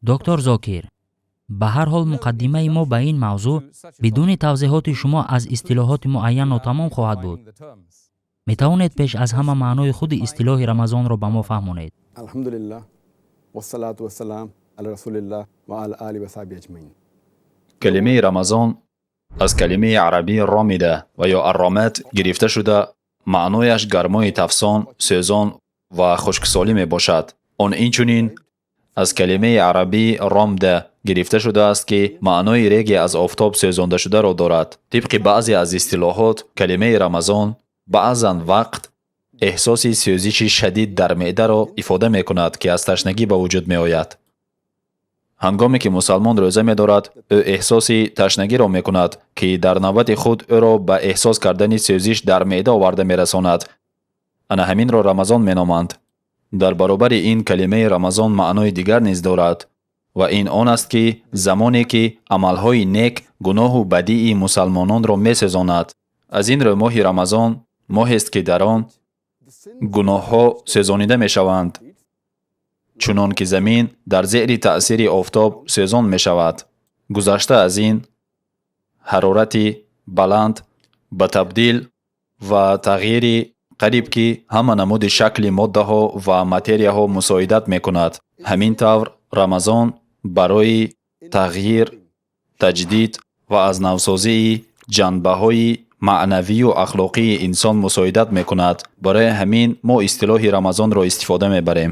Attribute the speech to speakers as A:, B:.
A: Доктор Зокир, ба ҳар ҳол, муқаддимаи мо ба ин мавзӯъ бидуни тавзеҳоти шумо аз истилоҳоти муайян нотамом хоҳад буд. Метавонед пеш аз ҳама маънои худи истилоҳи Рамазонро ба мо фаҳмонед?
B: Алҳамдулиллаҳ, вассалату вассалам ала расулиллаҳ ва ала али ва саҳби аҷмаин.
C: Калимаи Рамазон аз калимаи арабии ромида ва ё арромат гирифта шуда, маънояш гармои тафсон, сӯзон ва хушксолӣ мебошад. Он инчунин аз калимаи арабии ромда гирифта шудааст, ки маънои реге аз офтоб сӯзондашударо дорад. Тибқи баъзе аз истилоҳот, калимаи Рамазон баъзан вақт эҳсоси сӯзиши шадид дар меъдаро ифода мекунад, ки аз ташнагӣ ба вуҷуд меояд. Ҳангоме ки мусалмон рӯза медорад, ӯ эҳсоси ташнагиро мекунад, ки дар навбати худ ӯро ба эҳсос кардани сӯзиш дар меъда оварда мерасонад. Ана ҳаминро Рамазон меноманд. Дар баробари ин, калимаи Рамазон маънои дигар низ дорад, ва ин он аст, ки замоне ки амалҳои нек гуноҳу бадии мусалмононро месӯзонад. Аз ин рӯ, моҳи Рамазон моҳест, ки дар он гуноҳҳо сӯзонида мешаванд, чунон ки замин дар зери таъсири офтоб сӯзон мешавад. Гузашта аз ин, ҳарорати баланд ба табдил ва тағйири қариб ки ҳама намуди шакли моддаҳо ва материяҳо мусоидат мекунад. Ҳамин тавр, Рамазон барои тағйир, таҷдид ва аз навсозии ҷанбаҳои маънавию ахлоқии инсон мусоидат мекунад. Барои ҳамин мо истилоҳи Рамазонро истифода мебарем.